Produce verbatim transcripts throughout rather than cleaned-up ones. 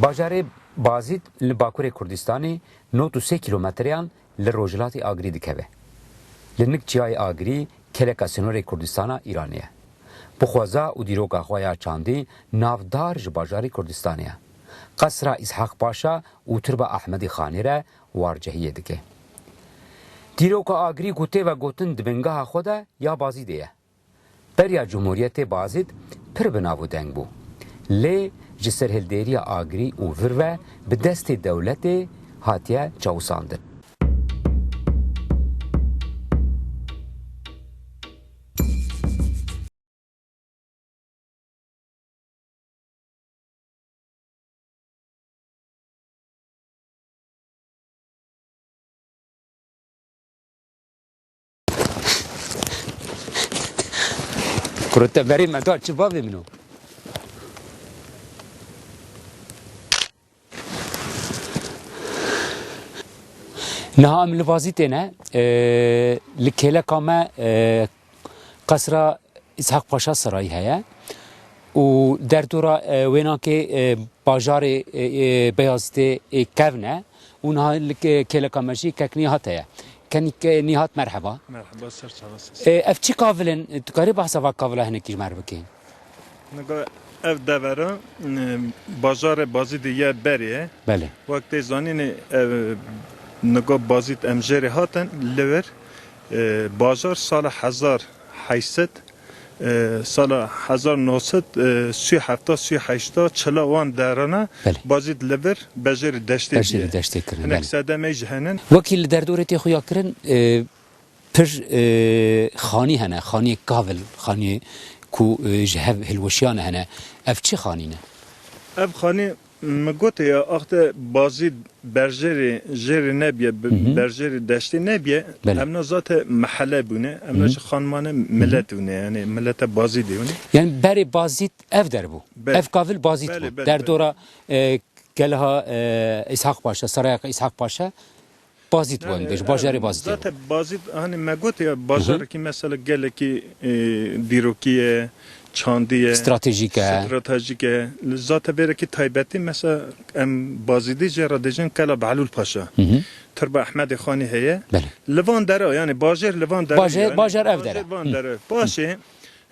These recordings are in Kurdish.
Bajarê Bazîd li bakurê Kurdistanê nod û sê kîlometreyan li rojhilatê Agirî dikeve. Li nik çiyayê Agirî kêleka sînorê Kurdistana Îranê ye. Bi xweza û dîroka xwe ya çandî navdar ji bajarê Kurdistanê ye. Qesra Îshaq Paşa û Tirba Ahmedî Xanî re warcehiyê dike. Dîroka Agirî ku tê vegotin di bingeha xwe de ya Bazîdê ye. Beriya Cumhuriyetê Bazîd pir bi nav û deng bû. Lê ji serhildêriya Agirî û vir ve bi destê dewletê hatiye çawisandin. Kuro te berê me da çi bavê min o? Niha em li Bazîtê ne, e, li kêleka me, e, Qesra Îshak Paşa Sarayî heye û derdora, e, wênakê, e, bajarê, e, e, Beyazîtê, e, kevn e û niha li ke-, kêleka me jî keknî hat heye. Kenî ke-, nîhat merheba. Merheba, ser çava siz. E, ev çi kavil in? Tu karî behsa va kavila hinekî ji me re bikî? Niga ev devera, e, bajarê Bazîdê ye berê ye. Belê. Wek tê zanînê, ev niga Bazîd em jêrê hatin, li vir, e, bajar sala hezar heyşt sed, e, sala hezar neh sed, e, sî û hefta, sî û heşta, çila wan derana Belê. Bazîd li vir bejêrê deştê Bejêrê bûye. Deştê kirin, Hinek belê. Sedemê jî henin. Wekî li derdorê tê xuya kirin, e, pir, e, xanî hene, xaniyê kavil, xaniyê ku, e, ji hev hilweşiyane hene. Ev çi xanî ne? Ev xanî, min gote ya, axte Bazîd berjêrê, jêrê nebiye, bi-, Hı hı. berjêrê deştê nebiye, Belê. Emna zate mehele bûne, emna Hı hı. ji xanimane Hı hı. milet bûne, yani milete Bazîdê bûne. Yani berê Bazîd ev der bû. Belê. Ev kavil Bazîd Belê, bû. belê, Derdora, belê. e, Keleha, e, Îshak Paşa, Sarayaka Îshak Paşa, Bazîd bû, Yani, em bêjin, bajarê em, Bazîdê bû. Zaten Bazîd, hani me got ya, Hı hı. bajarekî mesela gelekî, e, dîrokî ye, çandî ye, Stratejîk e. stratejîk e. Zaten vêrekî taybetî, mesela em Bazîdî jê re dêjin Kela Behlûl Paşa. Hı hı. Tirba Ehmedê Xanî heye. Belê. Li van dera, yani bajêr li van dera Bajêr, ye, yani bajar ev bajêr dere. van Hı. dere. Paşê,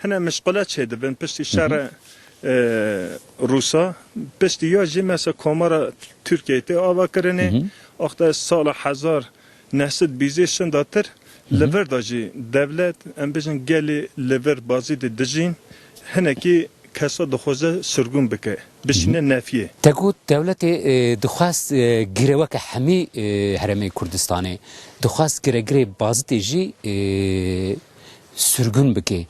Hine mişqule çêdibin piştî Hı hı. şerê, e, Rûsa, piştî ya jî mesela Komara Tirkiyeyê tê ava kirinê, Hı hı. axte sala hezar neh sed bîzê şindatir, Hı hı. li vir de jî dewlet, em bêjin gelê li vir Bazîdê dijîn, hinekî kesa dixwaze sirgûn bike, bişîne Hı hı. nefiyê. Te got dewletê, e, dixwest, e, gireweke hemî, e, herêmê Kurdistanê, dixwest giregirê Bazîdê jî, e, sirgûn bike.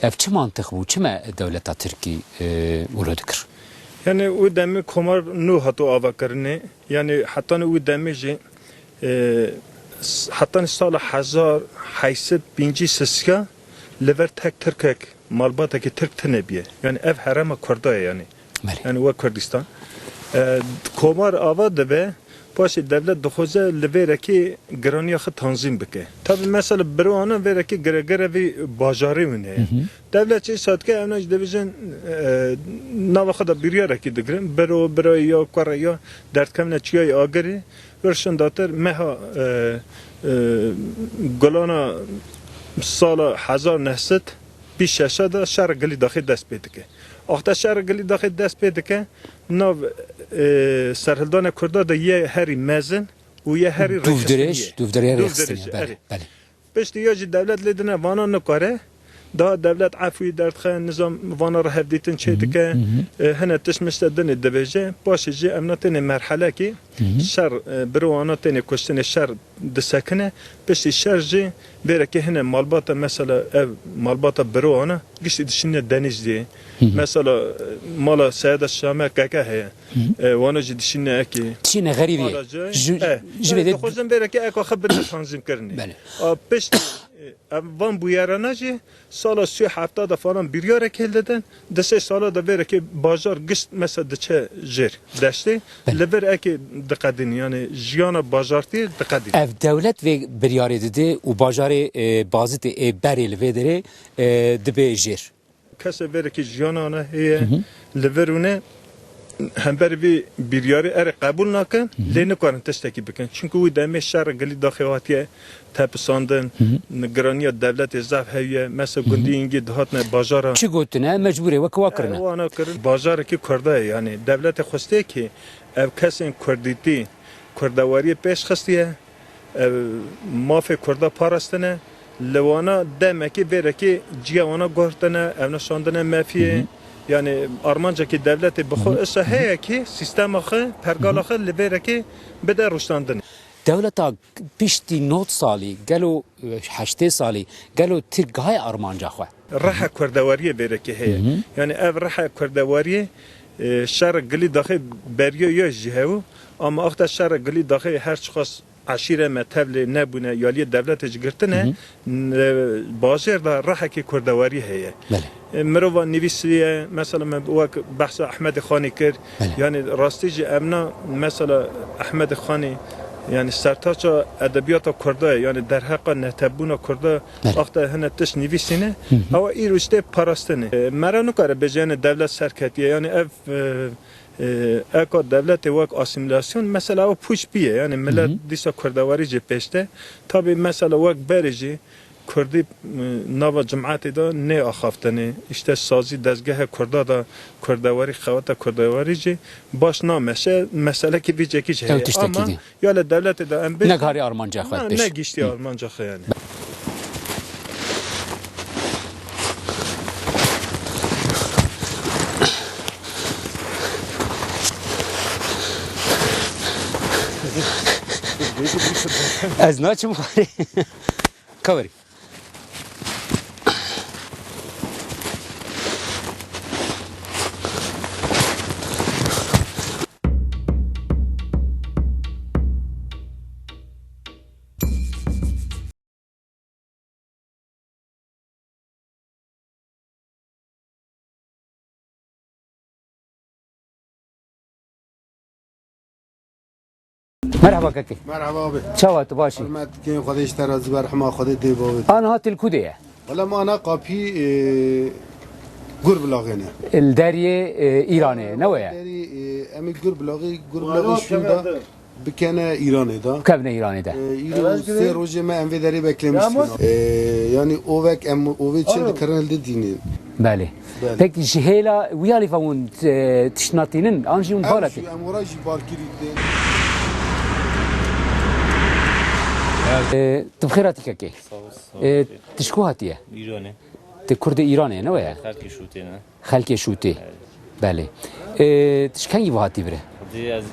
Ev çi mantiq bû? Çima dewleta Tirkî, e, wilo dikir? Yani û demê Komar nû hato avakirinê. Yani hetanî û demê jî, e, s-, hetanî sala hezar heyşt sed pêncî sisiya li vir tek Tirkek, malbatekî Tirk tune bûye. Yani ev herêma Kurda ye yani. Belê. Yani wek Kurdistan. E, Komar ava dibe, paşê dewlet dixwaze li vêrekî giraniya xwe tanzîm bike. Tabi mesela biro ana vêrekî giregire vî bajarê wine ye. Hı hı. Dewlet çi îsa dike, evna jî dibêjin, e, nava xwe de biryarekî digirin. Biro, birayê ya, kurê ya, derdkevine çiyayê Agirî. Wir şindatir meha, e, e, gulana sala hezar neh sed bîst şeş de şer Gilî Daxê dest pê dike. Axte şer Gilî Daxê dest pê dike, nav, e, serhildana Kurda de yê herî mezin û yê herî Dûvdirêj, rêxistinî ye. Dûvdirêj Dûvdirêj, rêxistinî ye, belê, erê. belê. Piştî ya jî dewlet lê dine vana nikare. Daha dewlet efûyî derdixe, nizam vana re hevdîtin çê Hı hı, dike. hı hı. E, hine tişt mişte dinê dibêje. Paşê jî emna tênê merhelekî Hı hı. şer, e, biro ana tênê kuştinê şer disekine. Piştî şer jî vêrekê hine malbata, mesela ev malbata biro ana giştî dişîne Denîzliyê. Hı hı. Mesela, e, mala Seyeda Şame Keke heye. Hı hı. E, wana jî dişîne ekê. Dişîne xerîbiyê. Mala jî, Ji, e, ji vê e, de dixwazin vêrekê eka xwe bidin tanzîmkirinê. Belê. A, piştî, e, ev van bûyerana jî sala sî û hefta de falan biryarek hildidin. Di sê sala de vêrekê bajar gişt mesela diçe jêr deştê. Belê. Li vir ekê diqedîn, yani jiyana bajartiyê diqedîn. Ev dewlet vê biryarê dide û bajarê, e, Bazitê ê berê li vê derê, e, dibe jêr. Kesê vêrekî jiyana ne heye, Hı hı. li vir û ne, Hember vî biryarî erê qebûl nakin, lê nikarin tiştekî bikin. Çimkî wî demê şer gilî daxê hatiye tepisandin, giraniya dewletê zaf hewiye. Mesela gundî yingî dihatine bajara. Çi gotine, mecbûrê weke wa kirine. Wana kirin. Bajarekî Kurda ye, yanî dewletê xwestiye ki ev kesên Kurdîtî, Kurdewariyê pêş xistiye, ev mafê Kurda parastine, li wana demekî vêrekî ciya wana guhertine, evne şandine mefiyê. Yanî armancekî dewletê bi xwe isa heye ki sîstema xwe, pergala xwe li vêrekî bide rûştandinê. Dewleta piştî nod salî, gelo, e, heştê salî, gelo Tirk gaye armanca xwe? Rehe kurdewariyê vêrekê heye. Yanî ev rehe kurdewariyê, e, şer gilî daxê beriyo yo jî hew, ama axta şer gilî daxê her çiqas eşîre me tevlê nebûne, yaliyê dewletê jî girtine, n-, bajêr de rehekê kurdewarî heye. Belê. E, mirova nivîsiye, mesela me wek behsa Ehmedê Xanî kir, Belê. Yanî rastî jî emna mesela Ehmedê Xanî, yanî sertaça edebiyata Kurda ye, yanî derheqa netebûna Kurda Belê. Axta hene tişt nivîsîne, ewa îro işte parastine. E, mera nikare bêje, yanî dewlet serketiye, yanî ev, e, e, eka dewletê wek asîmîlasyon, mesela ew pûç bîye, yanî millet dîsa kurdewarî jê pêşte. Tabî mesela wek berê jî Kurdî, e, nava cimetê de nê axaftinê. İşte sazî dezgehe Kurda da kurdewarî, xeweta kurdewarî jî baş nameşe, meselekî vî cekî jî Ew heye. Tiştekî Ama dî. Ya li dewletê de em bê Ne karî armanca xwe Ne, pêş. Ne giştî armanca xwe yanî. Ez naçim xwarê. Kawerî. Merhaba kekê. Merhaba abi. Çawa tu, baş î? Hürmet keyên Xwedê ji te razî be, rehma Xwedê dê bavê. Aniha tu li ku de ye? Wele me ana qapî, e, gur bilaxêne. Li deriyê, e, Îranê, ne we ye? Derî, e, em ê gur bilaxê, gur bilaxê şûnda. Bikene Îranê de. Kevne Îranê de. Ee, îro sê rojê me em vê derê beklemiştin. Ee, yani ovek em ovê çê dikirin li dînin. Belê. Belê. Peki ji hêla wî alî ve hûn, e, tişt natînin, an jî hûn Em vala jî, tê? Em ora jî balkirî tê. E, tu bi xêr hatî kekê. Sağ ol, sağ ol. E, tu ji ku hatiye? Îranê. Tu Kurdê Îranê ne we ye? Xelkê Şûtê ne. Xelkê Şûtê. Evet. Belê. Ee, tu ji kengî ve hatî vire? Dê ez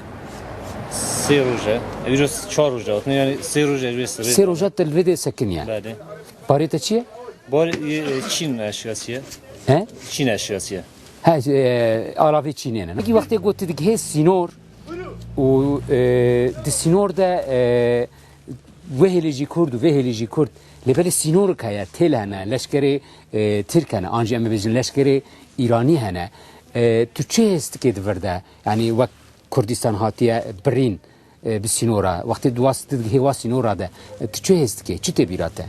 sê roj e. Ev îro çar roj e. Yani sê roj e, vê sirê. Sê roja te li vê de sekiniye. Belê. Barê te çi ye? Bar, e, Çîn eşyasî ye. He? Çîn eşyasî ye. He, e, alavê Çînê ne. Peki wextê got tu digihê sînor û, e, di sînor de, e, Vê hêlê jî Kurd û vê hêlê jî Kurd. Lê belê sînorek heye, têl hene, leşkerê, e, Tirk hene, an jî em ê bêjin leşkerê Îranî hene. E, tu çi hêz dikê di vir de? Yanî wek Kurdistan hatiye birîn, e, bi sînora. Wextê tu was, tu digihê wa sînora de, e, tu çi hêz dikê? Çi tê bîra te?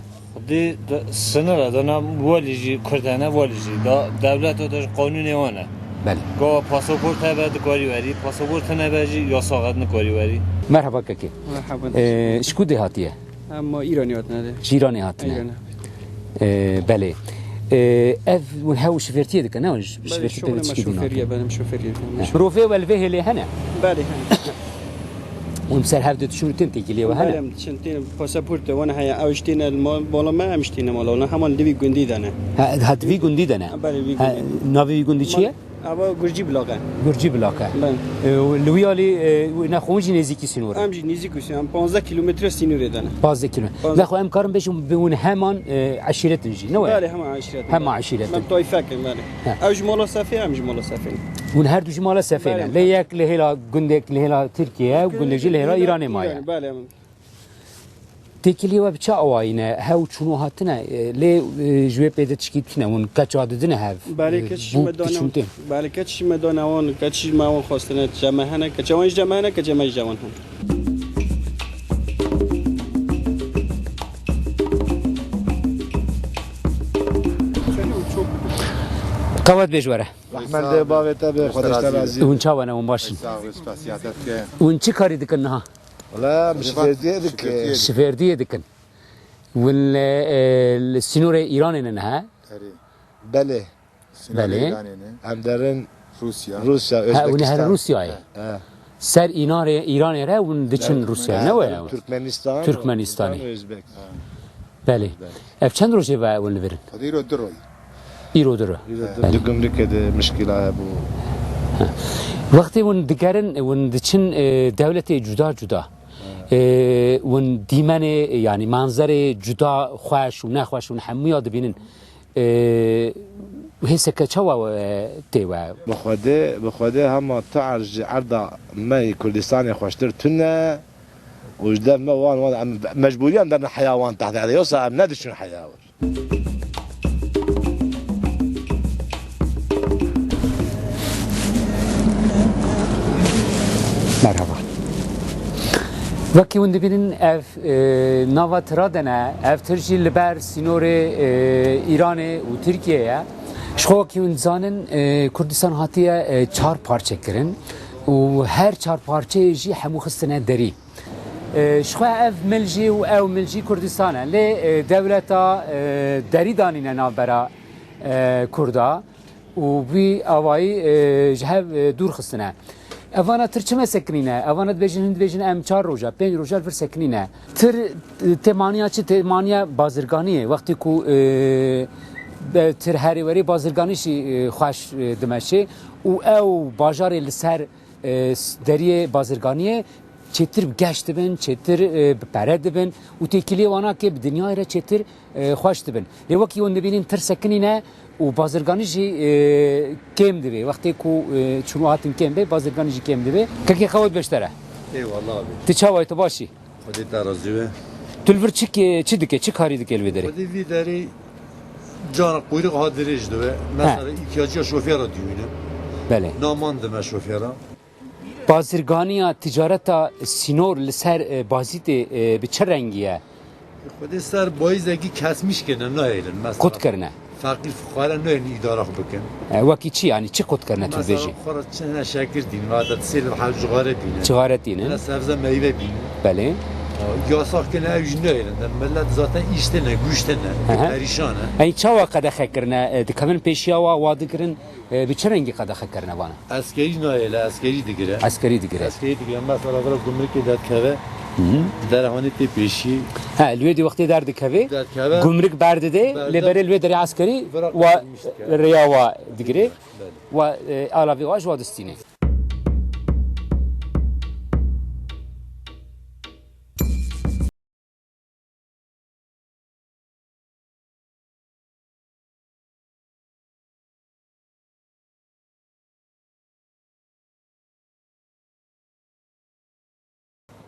Xwedê de, sinira de na welî jî Kurd hene, welî jî. Da dewleta de ji qanûnê wan e. Belê. Gawa pasaport hebe dikarî werî, pasaport hebe jî yasax e, nikarî werî. Merhaba kekê. Merhaba. Ee, ji ku dê hatiye? Em ma Îranê hatine dê. Ji Îranê hatine. Îranê. Ee, belê. Ee, ev hûn hew şofêrtiyê dike, ne? Ş-, Belê, şofêrtî şoxlê pê me çikî dîn şofêriye, hatiye. Benim şofêriye. He. Mirovê we li vê hêlê hene? Belê, hene. Hûn ser hev de dişûn tên têkiliyê we hene? Belê, em çin tên pasaport de wan heye, ew ji têne li mal, mala me, em ji têne mala wan. Heman li vî gundî de ne. Ha, ha, di vî gundî de ne? Belê, vî Ha, gundî. Navê vî gundî çi ye? Ava Gurcî Bilaq e. Gurcî Bilaq e. Ben. E, û li wî alî, e, ne xwe hûn jî nêzîkî sînor e? Em jî nêzîk û sînor, em panzdeh kilometre sînorê de ne. Panzdeh kilometre. Panzdeh. Ne xwe em karin bêjin bi hûn heman, e, eşîret in jî, ne we? Belê, heman eşîret in. Heman eşîret in. Em tayfek in, belê. He. Ew ji mala Sefê, em ji mala Sefê ne. Hûn her du ji mala Sefê ne. Belê. Lê yek li hêla gundek, li hêla Tirkiye, gundek jî li hêla Îranê maye. Belê, em. Têkiliyê we bi çi awayî ne? Hew çûn û hatine, e, lê, e, ji wê pê de tişkî tune hûn keça didine hev, Belê e, keç bûk me dane, diçûn tê. Belê keç me dane wan, keç me wan xwestine, ceme hene, keça wan jî ceme hene, keça me jî ceme hene. Qewet bêj were. Rehmendê bavê te be, Xwedê ji te razî. Hûn çawa ne, hûn baş in? Sağ ol, spasiyata te. Hûn çi karî dikin niha? Wala, min şifêrdiyê dikin. Şifêrdiyê dikin. Hûn li, e, li sînorê Îranê ne niha? Erê. Belê. Sînorê Belê. Îranê ne. Em derin Rûsya. Rûsya, Ha, hûn herin Özbekistan. Rûsyayê. He. Ser Înarê, Îranê re hûn diçin Rûsyayê, ne weye? Türkmenistan, Türkmenistanê. Özbek. Belê. Belê. Ev çend rojê ve hûn li vir in? Hadi îro du roj. Îro du roj. Îro du roj. Belê. Di gumrikê de mişkîla hebû. He. Wextê hûn digerin, hûn diçin, e, dewletê cuda cuda. He. E, hûn dîmenê, yanî manzerê cuda xweş û nexweş hûn hemûya dibînin. E, hêseke çawa, e, tê we? Bi Xwedê, bi Xwedê hema tu erd ji erda me yê Kurdistanê xweştir tune û ji dev me wan, wan em mecbûriyan derin heya wan tehdê. Yoksa em nediçin heya wir. Merhaba. Wekî hûn dibînin ev, e, nava tira de ne, ev tir jî li ber sînorê, e, Îranê û Tirkiyê ye. Ji xwe wekî hûn dizanin, e, Kurdistan hatiye, e, çar parçe kirin û her çar parçeyê jî hemû xistine derî. E, ji xwe ev mil jî û ew mil jî Kurdistan e. Lê, e, dewleta, e, derî danîne navbera, e, Kurda û vî awayî, e, ji hev, e, dûr xistine. Evana tir çime sekinîne? Evana dibêjin, hin dibêjin em çar roja, pênc roja li vir sekinîne. Tir, e, tê maniya çi? Tê maniya bazirganiyê. Wextê ku, e, be-, tir herê werê bazirganî jî, e, xweş, e, dimeşê û ew bajarê li ser, e, s-, deriyê bazirganiyê çêtir bi geş dibin, çêtir, e, bi pere dibin û têkiliyê wana kê bi dinyayê re çêtir, e, xweş dibin. Lê wekî hûn dibînin tir sekinîne û bazirganî jî, e, kêm dibe. Wextê ku, e, çûn û hatin kêm be, bazirganî jî kêm dibe. Kekê xewt beştere. Eyvallah abi. Tu çawa yî, tu baş î? Xwedê te razî be. Tu li vir çi ke-, çi dike, çi karî dike li vê derê? Xwedê vî derê cara quyrix ha dirêj dibe. He. Mesela îhtiyacîya şofêra dibîne. Belê. Naman dime şofêra. Bazirganiya ticareta sînor li ser, e, Bazîdê, e, bi çi rengî ye? Xwedê ser bayîzekî kesmîş kirine, nayêlin mesela. Qut kirine. Feqîr fuqare nayêlin îdara xwe bikin. E, wekî çi, yanî çi qut kirine tu dibêjî? Mesela xwe re çi ne şekir dîn, vada sêl ve her cixare bîne. Cixare tînin. Ne sebze meyve bîne. Belê. Yasax kirine ew jî nayêlin. De millet zaten îş tine, güç tine, Hı hı. perîşan e. Ey çawa qedexe kirine, e, dikevin pêşiya wa, wa digirin? E, bi çi rengî qedexe kirine vana? Eskerî nayê le, eskerî digire. Eskerî digire. Eskerî digire. Mesela vira gumrikê derdikeve, Hı hı. derehanê tê pêşî. He, li wê dî wextê derdikeve, Derdikeve. gumrik berdide, Berde. lê berê li wê derê eskerî Vira wa qedexe dikeve. rêya wa digire, Belê. wa, e, alavê wa ji wa distîne.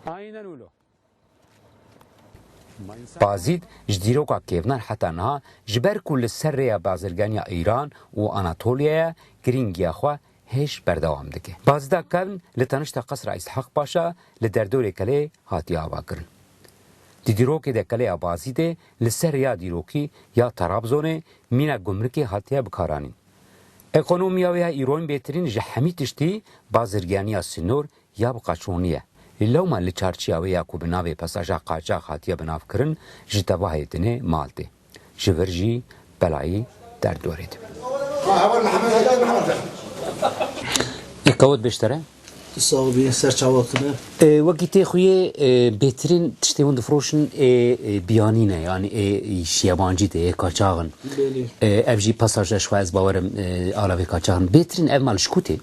Aynen öyle. Bazîd ji dîroka kêvnar heta niha, ji ber ku li ser rêya bazirganiya Îran û Anatoliyayê girîngiya xwe hêj berdewam dike. Bazîda kevn li tenişta Qesra Îshaq Paşa li derdorê kelê hatiye avakirin. Di dîrokê de keleya Bazîdê li ser rêya dîrokî ya Trabzonê mîna gumrikê hatiye bikaranîn. Ekonomiya wê ya îroyîn bêtirîn ji hemî tiştî bazirganiya sînor ya bi qaçonî ye. Lewma li çarçiya wê ya ku bi navê pesaja qaçax hatiye binavkirin, ji tevahê dinê mal tê. Ji vir jî belayî derdorê dibe. Ê qewet beştere? Tu sax bî, ser çawa tune? E, wekî tê xuyê, e, bêtirîn tiştê hûn difiroşin ê, e, biyanî ne, yanî ê, ê şiyebancî tê, ê kaçax in. Belê. E, ev jî pasaje ji xwe ez bawerim, e, alavê kaçax in. Bêtirîn ev mal ji ku tê?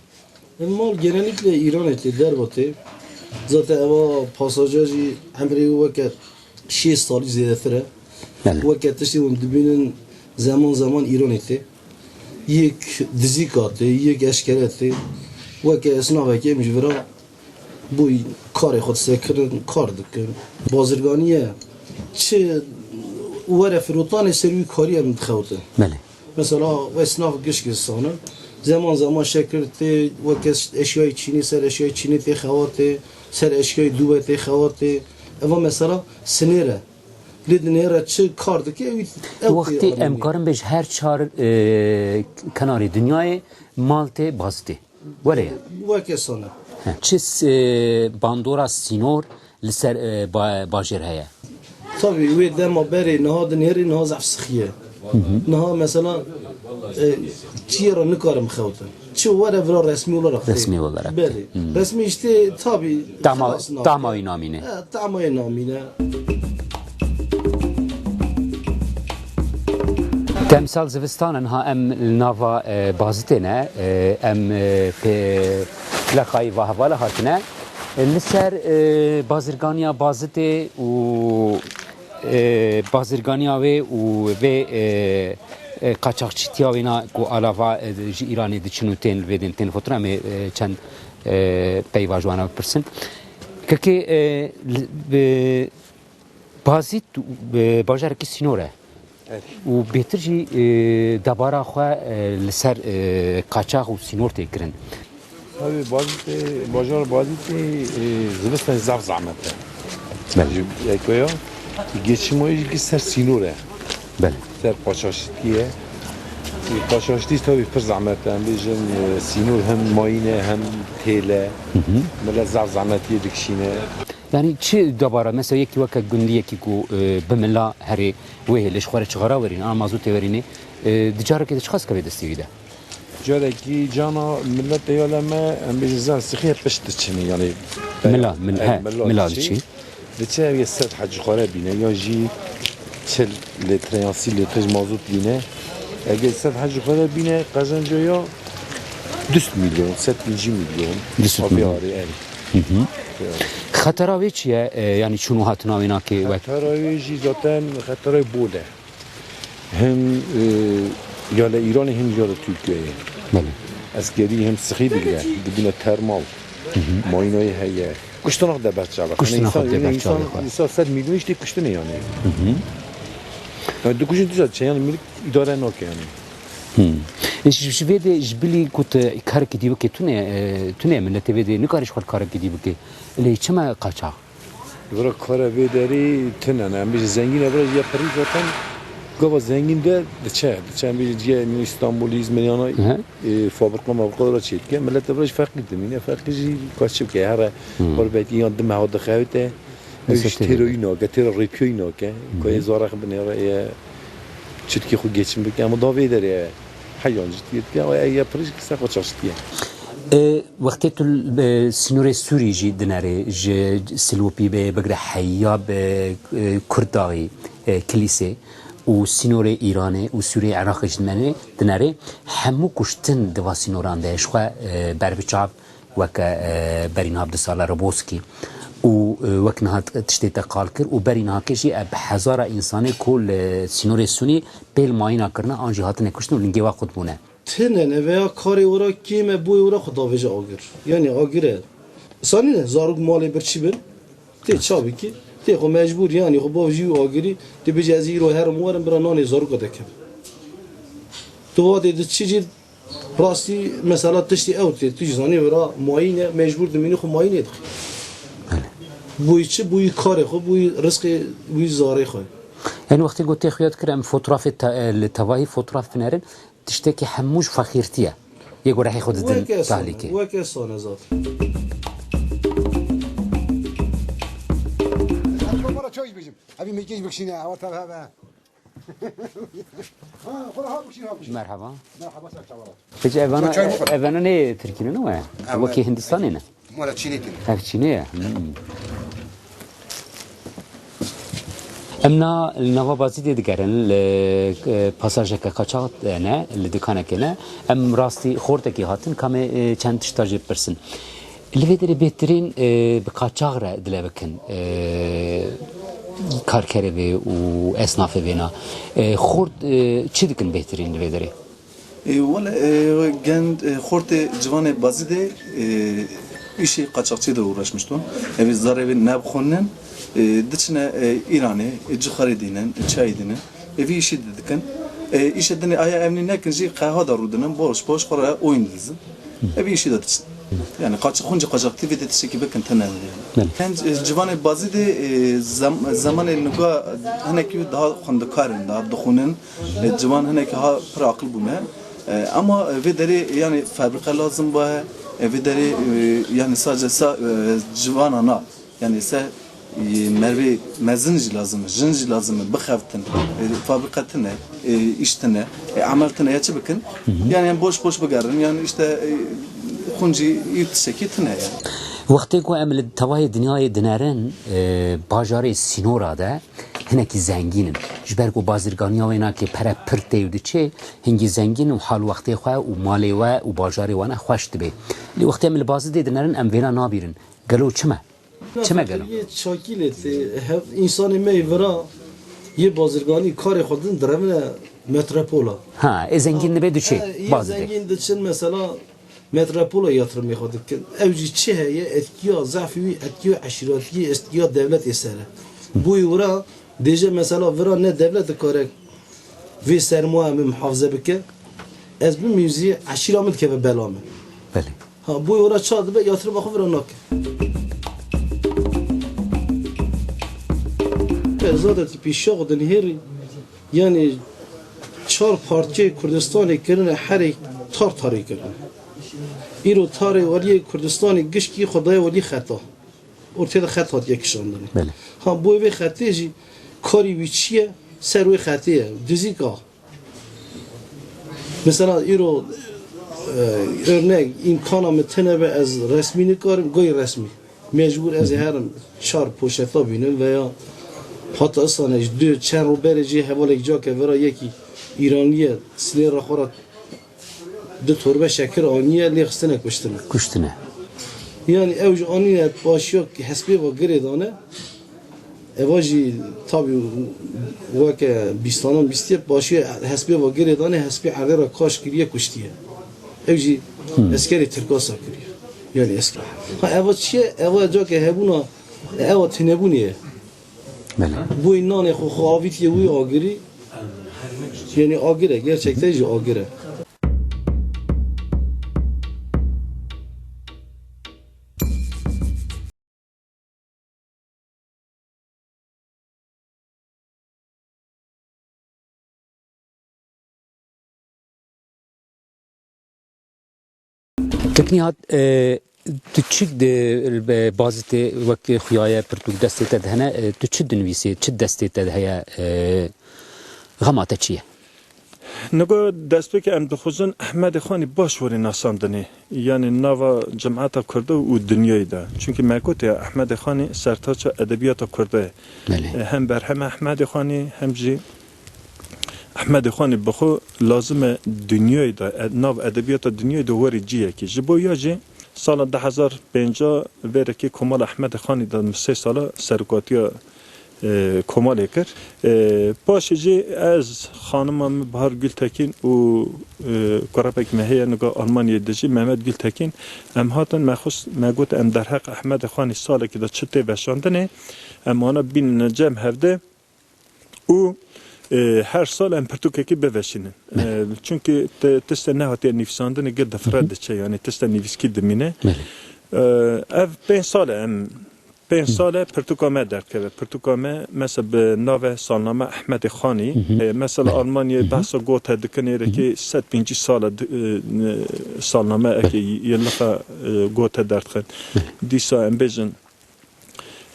Ev mal genellikle Îranê tê, derva tê. Zaten eva pasaja jî emrê wê weke şêst salî zêdetir e. Belê. Weke tiştê hûn dibînin zeman zeman Îranê tê. Yek dizîka tê, yek eşkere tê. Weke esnafekê em ji vira bo karê xwe disekirin, kar dikin. Bazirganiye çi were firotanê ser wî karî em dixewtin. Belê. Mesela esnaf gişk sane. Zeman zeman şekir tê, weke eşyayê çînê ser eşyayê çînê tê xewa tê, ser eşyayê dûve tê xewa tê. Eva mesela sinêr e. Lê dinêre çi kar dike, ew, ew Wextî tê em anînê. Karin bêj her çar, e, kenarê dinyayê mal tê bazitê. Were ye. Weke sane. He. Çi s-, e, bandora sînor li ser, e, ba-, bajêr heye? Tabii, wê dema berê niha dinêrê niha zehf sixiye. Niha mesela, e, çiyê re nikarim xewtin. Çi were vira resmî olarak tê. Resmî olarak tê. Belê. Resmî işte tabii Tama, xilas nake. Tama wî namîne. E, tama wî namîne. Demsal zivistan e, niha em li nava, e, bazitê ne, e, em, e, pê plaqayî va hevala hatine. E, li ser, e, bazirganiya bazitê û, e, bazirganiya wê û vê, e, e, qaçaxçîtiya wê na ku alava, e, ji Îranê diçin û tên li vê din tên fikirin, em ê, e, çend, e, peyva ji wan re bipirsin. Kekê, e, li, bi, Bazît, e, bajarekî sînor e. Evet. Û bêtir jî, e, debara xwe, e, li ser, e, qaçax û sînor tê kirin. Tabii Bazîtê, bajar Bazîtê, e, zivistan zaf zahmet e. Belê. Ji ekoya, geçim o jî ser sînor e. Belê. Ser qaçaxçîtî ye. E, qaçaxçîtî tabii pir zahmet e. Em bêjin, e, sînor hem mayîn e, hem têl e. Hı hı. Millet zaf zahmetiyê dikişîne. Yani çi debara, mesela yekî weke gundiyekî ku, e, bi mila herê wê hêlê ji xwe re çixara werîne, a mazotê werîne, e, di carekê de çiqas kevê destê wî de? Carekî cana milletê ya le me, em bêjin zan sixiye pişt diçinî, yani Mila, mil-, e, he, mila mila diçî. diçî. Diçe ev yê sed heb ji xwe re bîne, ya jî çil lître yan sî lître ji mazot bîne. Eger sed heb ji xwe re bîne, qezenca ya du sed milyon, sed pêncî milyon. Du sed milyon. Aviarê, erê. Hı hı. Xetera wê çi ye? E, yani çûn û hatina wê nakê wek? Xetera wê jî zaten xetera bol e. Hem, e, ya li Îranê hem ya li Tirkiyeyê. Belê. Eskerî hem sixî digire, dibîne termal. Hı hı. Mayînayê heye. Kuştina xwe de berçav e. Kuştina xwe de berçav e. Însan, însan sed milyon işte kuştinê yani. Hı hı. Yani dikujin dîsa çeyan milik îdare nake yani. Hı. E, ji, ji vê de ji bilî ku tu karekî dî bikê, tune, e, tune miletê vê de nikarî ji xwe karekî dî bikê. Lê çima qaçax? Vira kara vê derê tune ne. Em bêjin zengîn e, vira ya pirî zaten gava zengîn de diçe. Diçe em bêjin ciye min Îstanbul, Îzmir yana, Hı. e, fabrika mabrika vira çê dike. Millet vira jî feqîr dimîne. Feqîr jî ka çi bike? Here Hı. xwe betiyan di meha dixewite. Ew Mesela jî têra têra. wî nake, têra rêpiya wî nake. Hı hı. Ka yê zarek binêre ye çitkî xwe geçim bike. Ama da vê derê ye. Heyan jî dike, ew ya pirî jî ser xwe çaştiye. E, wextê tu, e, sînorê Sûrî jî dinerê, ji Silopî bê, bigre heya bi, e, Kurdaxî, e, Kilîsê û sînorê Îranê û Sûriyê Iraqê jî dinerê, dinerê, hemû kuştin di va sînoran de ji xwe, e, berbiçav weke, e, berî niha bi du sala Roboskî û, e, wek niha t-, tiştê te qal kir û berî niha kê jî, e, bi hezara însanê ku li sînorê Sûrî pêl mayîna kirine an jî hatine kuştin û lingê wa qut bûne. Têne ne veya karê ora kêm e, boyê ora xwe davêje agir. Yani agir e. Sanî ne, zarok malê birçî bin, tê çavikî, tê xwe mecbûr, yani xwe bavêjî û agirî, dê bêje ez îro herim werim bira nanê zaroka dekem. Tu vadê di çi cî rastî mesela tiştî ew tê, tu jî zanî vira mayîn e, mecbûr dimînî xwe mayînê dixî. Bûyî çi? Bûyî karê xwe, bûyî rizqê, bûyî zarê xwe. Yani wextê ku tê xuya dikir em fotoğrafê te-, li tevahî fotoğraf binerin, tiştekî hemû ji fexîrtî ye. Yê ku rehê xwe didin Weke sane, tahlîkê. Weke sane zaten. Bana çay bêjim. Abi mekej bikşine, hava tabi hava. Ha, xora ha bikşine, ha bikşine. Merhaba. Merhaba, sen çavala. Peki evana, Çay mı? Evana ne Tirkî ne, ne? Ama Wekî Hindistanê ne? Mala Çînê tine. Ev Çînê ye. Hmm. Em na li nava bazî tê digerin, li, e, pasajeke qaçax ne, li dikanekê ne. Em rastî xortekî hatin, kamê, e, çend tişta jê bipirsin. Li vê derê bêhtirîn, e, bi qaçax re dile bikin, e, karkerê vê û esnafê vê na. E, xort, e, çi dikin bêhtirîn li vê derê? E, wele, e, gend, e, xortê civanê bazî de, e, îşê qaçaxçî de uğraşmış ton. Ev zarê vê nebixwînin, e, diçine, e, Îranê, e, cixarê dînin, e, çayê dînin. Evî îşî de dikin. E, îşe dinê aya evnî nekin jî qehwa de rûdinin, boş boş xwe re oyun dizin. Evî îşî de diçin. Yani qaç-, xwîncî qaçaxtî vê tê tiştekî bikin tune yani. Belê. Hem, e, ciwanê Bazîdê, e, zem-, zemanê nuga hinekî daha xwendikar in, daha dixwînin. E, ciwan hinekî ha pir aqil bûne. E, ama, e, vê derê yani fabrîka lazim ba, e, vê derê, e, yani sadece sa, e, ciwana na. Yani se, e, mervê mezin jî lazim e, jin jî lazim e, bixebtin, e, fabrîka tune, e, îş tune, e, emel tune, ya çi bikin? Hı hı. Yani, yani boş boş bigerin, yani işte, e, xwîncî î tiştekî tune yani. Wextê ku em li tevayê dinyayê dinerin, e, bajarê sînora de hinekî zengîn in. Ji ber ku bazirganiya wê nake pere pir tê û diçê, hingî zengîn û hal wextê xwe û malê we û bajarê wana xweş dibe. Lê wextê em li Bazidê dinerin, em vêna nabîrin. Gelo çi me? Çi me gelo? Yê çakîlê tê, hev-, însanê me yê vira yê bazirganî karê xwe din direvine metropola. Ha, ê zengîn dibe diçe, e, yê bazirê. Zengîn diçin mesela metropola yatırımê xwe dikin. Ew jî çi heye? Etkiya zefî wî, etkiya eşîretî, etkiya dewletê ser e. Boyê wira dêje mesela vira ne dewlet dikare vê sermoya min muhafaze bike. Ez bimînim jî eşîra min dikeve bela min. Belê. Ha, boyê wira ça dibe, yatırıma xwe vira nake. Zaten pîşa xwe dinihêrî, yani çar parçeyê Kurdistanê kirine herê tar tarê kirine. Îro tarê weliyê Kurdistanê gişkî xwe daye welî xeta. Ortê de xet hatiye kişandinê. Belê. Ha, boyê vê xetê jî karî wî çi ye? Ser wê xetê ye. Dizîka. Mesela îro, e, örnek, îmkana min tune be ez resmî nikarim, goy resmî. Mecbûr ez ê herim çar poşeta bînim veya hata isane ji du çend rûberê jî hevalek cake vera yekî Îranî ye, sinêra xwe re du torbe şekir aniye, lê xistine kuştine. Kuştine. Yani ew ji anîne paşiya hespê ve girê dane. Eva jî tabî weke bîstanan bîstiye, paşiya hespê ve girê dane, hespê erdê re kaş kiriye, kuştiye. Ew jî eskerê Tirka sa kiriye. Yani esker. Ha, eva çi ye? Eva cake hebûna, eva tunebûnê ye. Belê. Boy nanê xwe, xwe avîtiye wî agirî. Yani agir e, gerçekten jî agir e. Tu niha, e, tu çi di, e, Bazîdê wek xuyaye pirtûk destê te de hene, e, tu çi dinivîsî, çi destê te de heye, e, xema te çi ye? Nigo destpêkê em dixwazin Ehmedê Xanî baş werê nasandinê. Yanî nava cemata Kurda û dinyayê de. Çunkî me gotiye Ehmedê Xanî sertaça edebiyata Kurda ye. Belê. E, hem berhema Ehmedê Xanî hem jî Ehmedê Xanî bi xwe lazim e dinyayê de, e, nav edebiyata dinyayê de werê ciyekê. Ji bo ya jî sala du hezar pêncî vêrekê Komala Ehmedê Xanî de min sê sala serokatiya, e, komalê kir. E, paşê jî ez, xanima min Bahar Gultekin û, e, kurepek me heye niga Almanyayê dijî, Mehmet Gultekin, em hatin, me xwest, me got em derheq Ehmedê Xanî salekî de çi tê veşandinê, em wana bînine cem hevde. Û, e, her sal em pirtûkekî biveşînin. Belê. E, çunkî ti-, tiştê nehatiye nivîsandinê gir difire diçe, yanî tiştê nivîskî dimîne. Belê. E, ev pênc sal e em, pênc sal e pirtûka me derdikeve. Pirtûka me, mesela bi navê Salname Ehmedê Xanî. Hı hı. E, mesela Belê. Almanyayê Hı hı. behsa gote dikin, êrekê sed pêncî sal e di-, e, salname eke Belê. yillixa, e, gote derdixin. Belê. Dîsa em bêjin,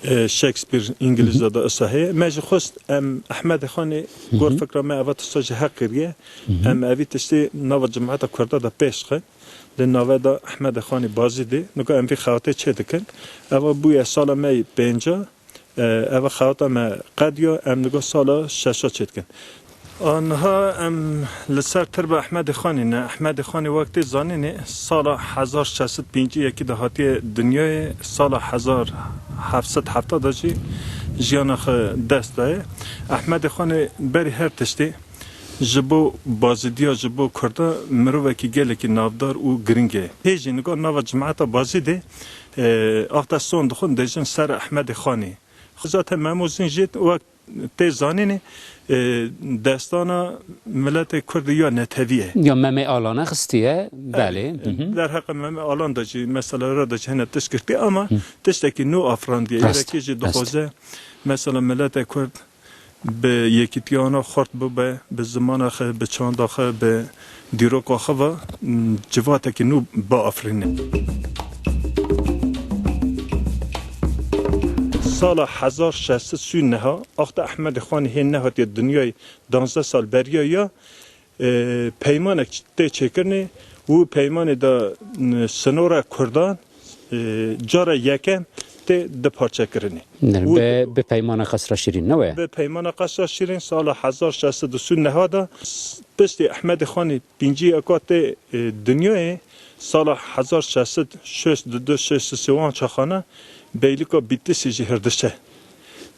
e, Shakespeare, Hı hı. îngilîza de isa heye. Me jî xwest em Ehmedê Xanê Hı hı. gor fikra me eva tişta ji heq kiriye. Hı hı. Em evî tiştê nava cemaeta Kurda de pêş xin. Li nave de Ehmedê Xanê Bazîdê. Nika em vî xewatê çê dikin. Eva bûye sala me yê pênca. E, eva xewata me qediya, em nika sala şeşa çê dikin. Aniha em li ser tirba Ehmedê Xanî ne. Ehmedê Xanî wek tê zanînê sala hezar şeş sed pêncî yekî de hatiye dinyayê, sala hezar heft sed hefta de jî jiyana xwe dest daye. Ehmedê Xanî berî her tiştî ji bo Bazîdiya, ji bo Kurda mirovekî gelekî navdar û giring e. Hê jî niga nava cemaeta Bazîdê, e, axta son dixwin dêjin ser Ehmedê Xanî. Zaten Memo Zîn jî wek Tê zanînê, e, destana miletê Kurd ya netewî ye. Ya Memê Alana xistiye, belê. Hı hı. Derheqê Memê Alan de jî, mesela ra de jî hene tişt girtî ama Hı. tiştekî nû afrandiye. Rast, Yekî jî rast. dixwaze, mesela miletê Kurd bi yekîtiya wana xurt bibe, bi zimana xwe, bi çanda xwe, bi dîroka xwe ve, m, civatekî nû biafirîne. Sala hezar şeş sed sî û neha, axta Ehmedê Xanî hê nehatiye dinyayê, danzdeh sal beriya ya, e, peymanek tê çêkirinê û peymanê de, n-, sinora Kurdan, e, cara yekem tê diparçekirinê. Ne, Û bi, bi peymana Qesra Şîrîn, ne weye? Bi peymana Qesra Şîrîn sala hezar şeş sed û sî û neh de s-, piştî Ehmedê Xanî pîncî yeka tê, e, dinyayê, sala hezar şeş sed şêst û du şêst û sê wan çaxane Beylîka Bîtisê jî hirdişe.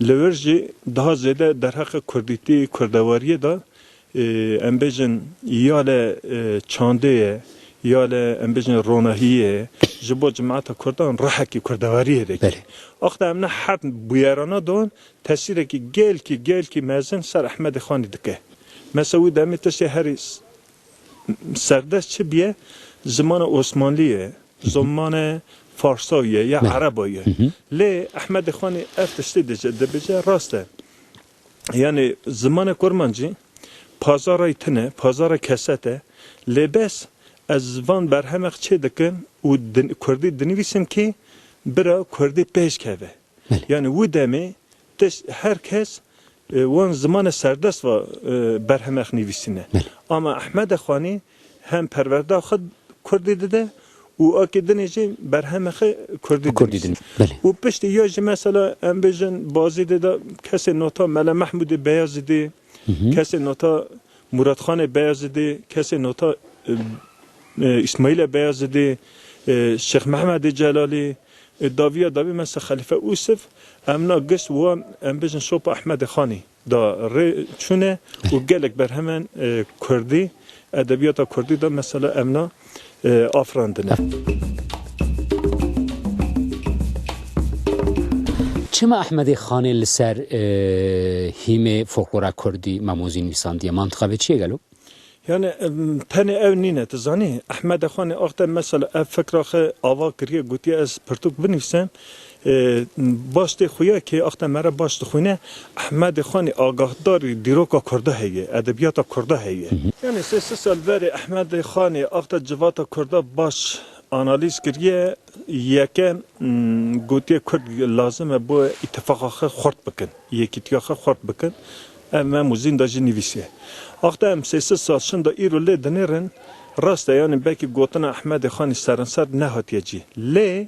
Li wir jî daha zêde derheqê kurdîtî, kurdewariyê de e, em bêjin ya li, e, çandê ye, ya li, em bêjin, ronahiyê ye, ji bo cemaeta Kurdan ruhekî kurdewariyê dike. Belê. Axta em ne her bûyerana don tesîrekî gelkî, gelkî mezin ser Ehmedê Xanî dike. Mesela wî demê tiştê herî s-, serdest çi biye? Zimana Osmanlî ye, zimana Farsa ye ya Belê. Ereba ye. Hı hı. Lê Ehmedê Xanî ev tiştê dije, dibêje rast e. Yani zimanê kurmancî pazara tune, pazara keset e. Lê bes ez van berhemek çê dikim û din-, kurdî dinivîsim ki bira kurdî pêş keve. Belê. Yani wî demê tişt her kes, e, wan zimanê serdest va, e, berhemek nivîsîne. Belê. Ama Ehmedê Xanî hem perwerda xwe kurdî dide û akê dinê jî berhemê xwe kurdî Kurdî dinivîsî. din. Belê. Û piştî ya jî mesela em bêjin Bazîdê de kesê nota Mele Mehmûdê Beyazîdê, Hı hı. kesê nota Muratxanê Beyazîdê, kesê nota, e, e, Îsmaîlê Beyazîdê, e, Şêx Mehmedê Celalî, e, dawiya dawî mesela Xelîfe Ûsif, em na gişt wan em bêjin şopa Ehmedê Xanî da rê çûne û gelek berhemen, e, kurdî, edebiyata kurdî de mesela em na, e, afirandine. Çima Ehmedê Xanê li ser, e, hîmê folklora kurdî Mamozî nivîsandiye? Mantiqa vê çi ye gelo? Yani, em, tenê ew nîne, tu zanî, Ehmedê Xanê axte mesela ev fikra xwe ava kiriye, gotiye ez pirtûk binivîsim, e, baş tê xuya kê axte mere baş dixwîne, Ehmedê Xanî agahdarî dîroka kurda heye, edebiyata kurda heye. Hı hı. Yani sê sed sal verê Ehmedê Xanî axte civata kurda baş analîz kiriye, yekem, m, gotiye kurd lazim e bo îtifaqa xwe xurt bikin, yekîtiya xwe xurt bikin. Ev Mem û Zîn de jî nivîsiye. Axte em sê sed sal şinda îro lê dinêrin, rast e, yani belkî gotina Ehmedê Xanî serenser nehatiye cî. Lê,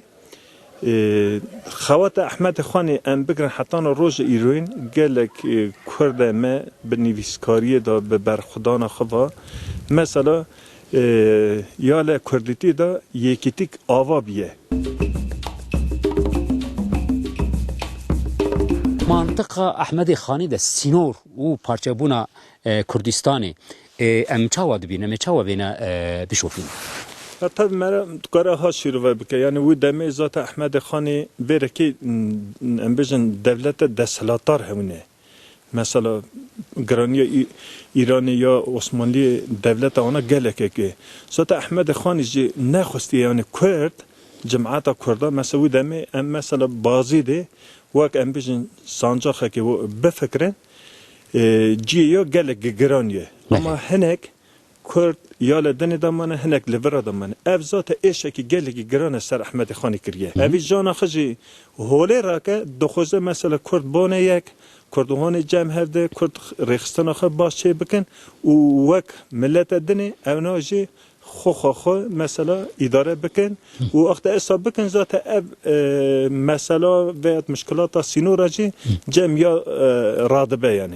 e, xewata Ehmedê Xanî em bigirin hetana roja îroyîn gelek, e, kurdê me bi nivîskariyê de, bi berxwedana xwe ve, mesela, e, ya li kurdîtî de yekîtîk ava biye. Mantiqa Ehmedê Xanî de sînor û parçebûna, e, Kurdistanê, e, em çawa dibînin, em ê çawa vêne, e, bişopînin? Ya tabi mere dikare ha şîrove bike. Yani wî demê zaten Ehmedê Xanî vêrekê, m, em bêjin dewlete desthilatdar hebûne. Mesela giraniya Î-, Îranê ya Osmanliyê dewleta wana gelekek e. Zaten Ehmedê Xanî jî nexwestiye yani Kurd, cemaeta Kurda, mesela wî demê em mesela Bazîdê wek em bijin sancaxekê wo bifikirin, e, ciyê ya gelek giran ye. Belê. Ama hinek Kurd ya li dinê de mane, hinek li vira de mane. Ev zate êşekî gelekî giran e ser Ehmedê Xanî kiriye. Hı hı. Evî jana xwe jî holê rake, dixwaze mesela Kurd bone yek, Kurd û Honê cem hev de, Kurd rêxistina xwe baş çê bikin û wek milete dinê ewna jî xwe xwe xwe mesela îdare bikin û wexta esa bikin zate ev, e, mesela veya muşkilata sînora jî cem ya, e, radibe yani.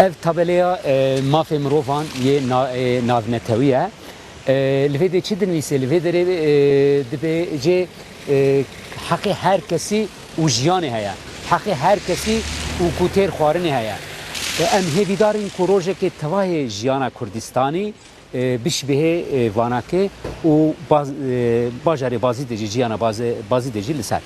Ev tabeleya, e, mafê mirovan yê na-, e, navnetewî ye. E, li vê de çi dinivîse? Li vê derê, e, dibêje, e, heqê her kesî û jiyanê heye. Heqê her kesî û ku têr xwarinê heye. E, em hêvîdar in ku rojekê tevahê jiyana Kurdistanî e, bişbihê, e, Vanakê û baz-, e, bajarê Bazîdê jî, jiyana Bazê-, Bazîdê jî li ser.